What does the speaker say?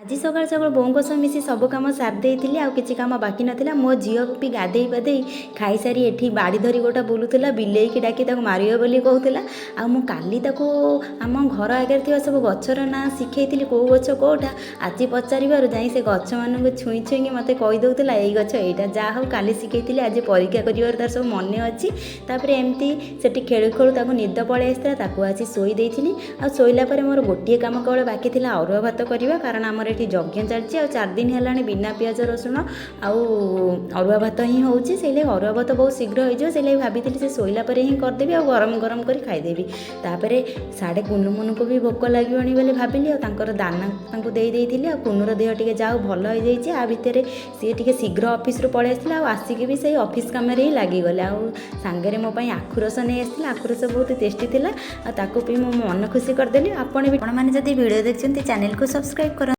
ଆଜି ସକାଳୁ ସକାଳୁ ବୋଉଙ୍କ ସହ ମିଶି ସବୁ କାମ ସାରି ଦେଇଥିଲି, ଆଉ କିଛି କାମ ବାକି ନଥିଲା। ମୋ ଝିଅ ବି ଗାଧେଇ ପାଧେଇ ଖାଇସାରି ଏଠି ବାଡ଼ି ଧରି ଗୋଟେ ବୁଲୁଥିଲା, ବିଲେଇକି ଡାକି ତାକୁ ମାରିବ ବୋଲି କହୁଥିଲା। ଆଉ ମୁଁ କାଲି ତାକୁ ଆମ ଘର ଆଗରେ ଥିବା ସବୁ ଗଛର ନାଁ ଶିଖେଇଥିଲି, କେଉଁ ଗଛ କେଉଁଟା। ଆଜି ପଚାରିବାରୁ ଯାଇ ସେ ଗଛମାନଙ୍କୁ ଛୁଇଁ ଛୁଇଁକି ମୋତେ କହିଦେଉଥିଲା, ଏଇ ଗଛ ଏଇଟା। ଯାହା ହଉ, କାଲି ଶିଖେଇଥିଲି, ଆଜି ପରୀକ୍ଷା କରିବାରୁ ତାର ସବୁ ମନେ ଅଛି। ତାପରେ ଏମିତି ସେଠି ଖେଳୁ ଖେଳୁ ତାକୁ ନିଦ ପଳେଇ ଆସିଥିଲା, ତାକୁ ଆସି ଶୋଇ ଦେଇଥିଲି। ଆଉ ଶୋଇଲା ପରେ ମୋର ଗୋଟିଏ କାମ କେବଳ ବାକି ଥିଲା, ଅରୁଆ ଭାତ କରିବା। କାରଣ ଆମର ଏଠି ଯଜ୍ଞ ଚାଲିଛି ଆଉ 4 ଦିନ ହେଲାଣି ବିନା ପିଆଜ ରସୁଣ ଆଉ ଅରୁଆ ଭାତ ହିଁ ହେଉଛି। ସେଇ ଲାଗି ଅରୁଆ ଭାତ ବହୁତ ଶୀଘ୍ର ହେଇଯିବ। ସେଇ ଲାଗି ଭାବିଥିଲି ସେ ଶୋଇଲା ପରେ ହିଁ କରିଦେବି ଆଉ ଗରମ ଗରମ କରି ଖାଇଦେବି। ତାପରେ ସାଢ଼େ କୁନୁମୁନୁକୁ ବି ଭୋକ ଲାଗିବଣି ବୋଲି ଭାବିଲି ଆଉ ତାଙ୍କର ଦାନା ତାଙ୍କୁ ଦେଇ ଦେଇଥିଲି। ଆଉ କୁନୁର ଦେହ ଟିକେ ଯାଉ ଭଲ ହେଇଯାଇଛି। ଆ ଭିତରେ ସିଏ ଟିକେ ଶୀଘ୍ର ଅଫିସରୁ ପଳେଇ ଆସିଥିଲା ଆଉ ଆସିକି ବି ସେଇ ଅଫିସ କାମରେ ହିଁ ଲାଗିଗଲେ। ଆଉ ସାଙ୍ଗରେ ମୋ ପାଇଁ ଆଖୁ ରସ ନେଇ ଆସିଥିଲା। ଆଖୁ ରସ ବହୁତ ଟେଷ୍ଟି ଥିଲା ଆଉ ତାକୁ ପିଇ ମୋ ମନ ଖୁସି କରିଦେଲି। ଆପଣ ବି, ଆପଣମାନେ ଯଦି ଭିଡ଼ିଓ ଦେଖିଛନ୍ତି, ଚ୍ୟାନେଲକୁ ସବସ୍କ୍ରାଇବ୍ କରନ୍ତୁ।